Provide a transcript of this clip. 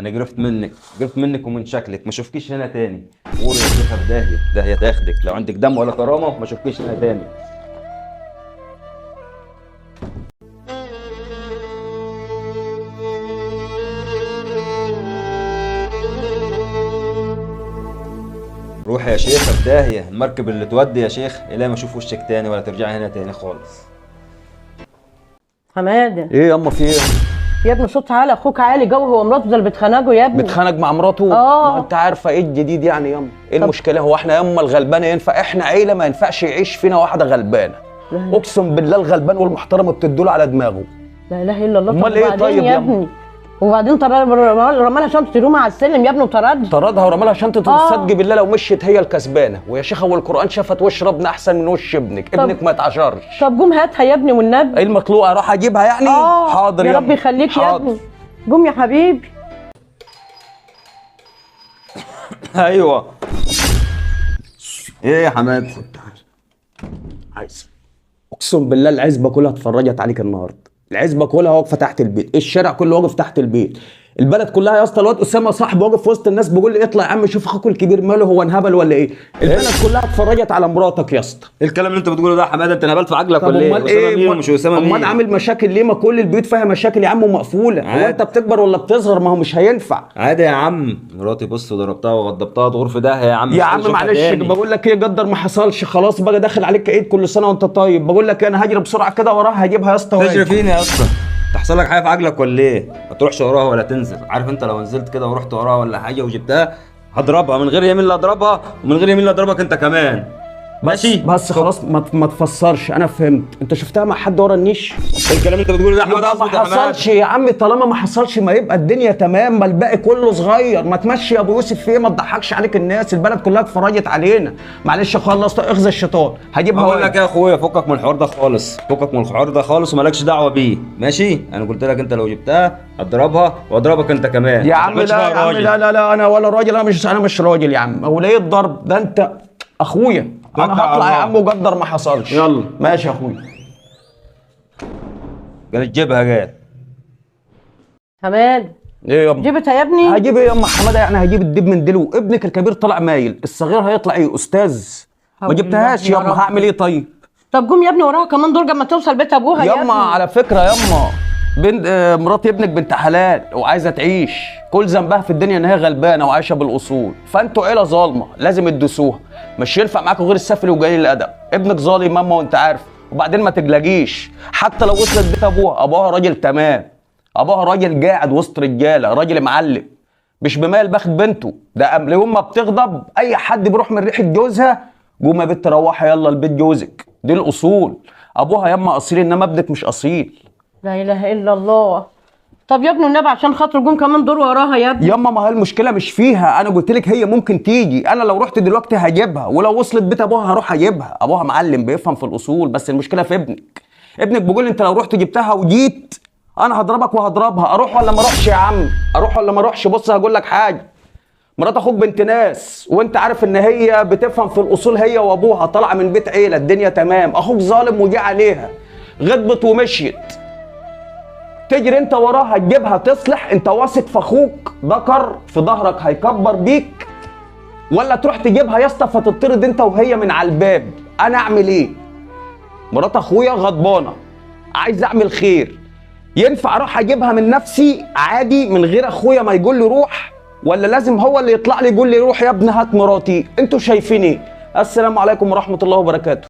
انا قرفت منك، قرفت منك ومن شكلك، ما اشوفكيش هنا تاني. قول يا شيخه في داهية، داهية تاخدك، لو عندك دم ولا كرامة ما اشوفكيش هنا تاني. روح يا شيخه في داهية، المركب اللي تودي يا شيخ الى ما اشوف وشك تاني ولا ترجعي هنا تاني خالص. حمادة ايه ياما في ايه؟ يا ابني صوت عالي، اخوك عالي جو، هو مراته ده اللي بتخانقه يا ابني. بتخانق مع مراته؟ ما انت عارفه ايه الجديد يعني ياما؟ ايه المشكلة؟ هو احنا ياما الغلبانه ينفع؟ احنا عيله ما ينفعش يعيش فينا واحدة غلبانه. اقسم بالله الغلبان والمحترم بتدوله على دماغه. لا اله الا الله. امال ايه طيب يا ابني؟ وبعدين رمالها شنطه هدومها على السلم يا ابني وطردها. طردها ورمالها شنطه. تصدق بالله لو مشيت هي الكسبانه. ويا شيخه والقران شافت وش ربنا احسن من وش ابنك. ابنك ما اتعشرش. طب قوم هاتها يا ابني والنبي. ايه المطلوقه؟ اروح اجيبها يعني؟ حاضر يا رب يخليك يا ابني. قوم يا حبيبي. ايوه. ايه يا حماد؟ عايز اقسم بالله العزبة كلها اتفرجت عليك النهارده. العزبة كلها واقفة تحت البيت، الشارع كله واقف تحت البيت، البلد كلها يا اسطى. الواد اسامة صاحبه واقف في وسط الناس بيقول لي اطلع يا عم شوف اخوك الكبير ماله، هو انهبل ولا ايه؟ البلد كلها اتفرجت على مراتك يا اسطى. ايه الكلام اللي انت بتقوله ده يا حمادة؟ انت نبلت في عقلك ولا ايه؟ امال ايه؟ مش اسامة مين؟ امال عامل مشاكل ليه؟ ما كل البيوت فيها مشاكل يا عم ومقفوله. هو انت بتكبر ولا بتصغر؟ ما هو مش هينفع. عادي يا عم، مراتي بص وضربتها وغضبتها تغور في داهية يا عم. يا عم معلش بقول لك ايه، قدر ما حصلش خلاص بقى، داخل عليك عيد كل سنة وانت طيب. بقول لك انا هجري بسرعة كده وراها هجيبها يا اسطى. تجري فين يا اسطى؟ تحصل لك حاجة في عقلك ولا ايه؟ ما تروحش وراها ولا تنزل، عارف انت لو نزلت كده ورحت وراها ولا حاجة وجبتها هضربها من غير يمين اللي اضربها ومن غير يمين اللي اضربك انت كمان. ماشي بس خلاص ما تفسرش، انا فهمت. انت شفتها مع حد ورا النيش؟ ايه الكلام اللي انت بتقوله ده يا احمد؟ ما حصلش يا عم. طالما ما حصلش ما يبقى الدنيا تمام، ما الباقي كله صغير. ما تمشي يا ابو يوسف فيه، ما تضحكش عليك الناس، البلد كلها اتفرجت علينا. معلش خلص اخزي الشيطان هجيبها. بقول لك يا اخويا فكك من الحوار ده خالص، فكك من الحوار ده خالص ومالكش دعوه بيه، ماشي؟ انا قلت لك انت لو جبتها هضربها واضربك انت كمان يا عم. لا يا عم، لا لا لا، انا ولا راجل، انا مش راجل يا عم. وليه الضرب ده؟ انت اخويا، انا هطلع يا عم وقدر ما حصلش. يلا ماشي يا اخويا. قالت جيبها. قال حماد ايه يا جبتها يا ابني؟ هجيب ايه يا ام حمادة؟ يعني هجيب الدب من دلو. ابنك الكبير طلع مايل، الصغير هيطلع ايه؟ استاذ. ما جبتهاش يا اما، هعمل ايه طيب؟ طب قوم يا ابني وراها كمان درجه ما توصل بيت ابوها يا ياما. على فكرة ياما بنت مرات ابنك بنت حلال وعايزه تعيش، كل ذنبها في الدنيا ان هي غلبانه وعايشة بالاصول، فانتوا عيله ظالمه لازم تدوسوها، مش ينفع معاكم غير السفل وجليل الادب. ابنك ظالم ماما وانت عارف. وبعدين ما تجلجيش، حتى لو وصلت بيت ابوها، ابوها راجل تمام، ابوها راجل قاعد وسط رجاله، راجل معلم، مش بمال باخد بنته ده. قبل يوم ما بتغضب اي حد بيروح من ريحه جوزها، قوم يا بنت روحي يلا البيت جوزك، دي الاصول. ابوها ياما اصيل، انما ابنك مش اصيل. لا اله الا الله. طب يا ابني النبي عشان خاطر جم كمان دور وراها يا ابني. ياما ما هي المشكلة مش فيها، انا قلت لك هي ممكن تيجي، انا لو رحت دلوقتي هجيبها، ولو وصلت بيت ابوها هروح اجيبها. ابوها معلم بيفهم في الاصول، بس المشكلة في ابنك. ابنك بيقول انت لو رحت جبتها وجيت انا هضربك وهضربها. اروح ولا ما اروحش يا عم؟ اروح ولا ما اروحش؟ بص هقول لك حاجة، مرات اخوك بنت ناس وانت عارف ان هي بتفهم في الاصول، هي وابوها طالعه من بيت عيله، الدنيا تمام. اخوك ظالم وجه عليها، غضبت ومشيت، تجري انت وراها تجيبها تصلح. انت واثق في اخوك ذكر في ظهرك هيكبر بيك، ولا تروح تجيبها يا اسطى فتطرد انت وهي من على الباب؟ انا اعمل ايه؟ مرات اخويا غضبانه، عايز اعمل خير، ينفع اروح اجيبها من نفسي عادي من غير اخويا ما يقول لي روح، ولا لازم هو اللي يطلع لي يقول لي روح يا ابني هات مراتي؟ انتوا شايفين ايه؟ السلام عليكم ورحمة الله وبركاته.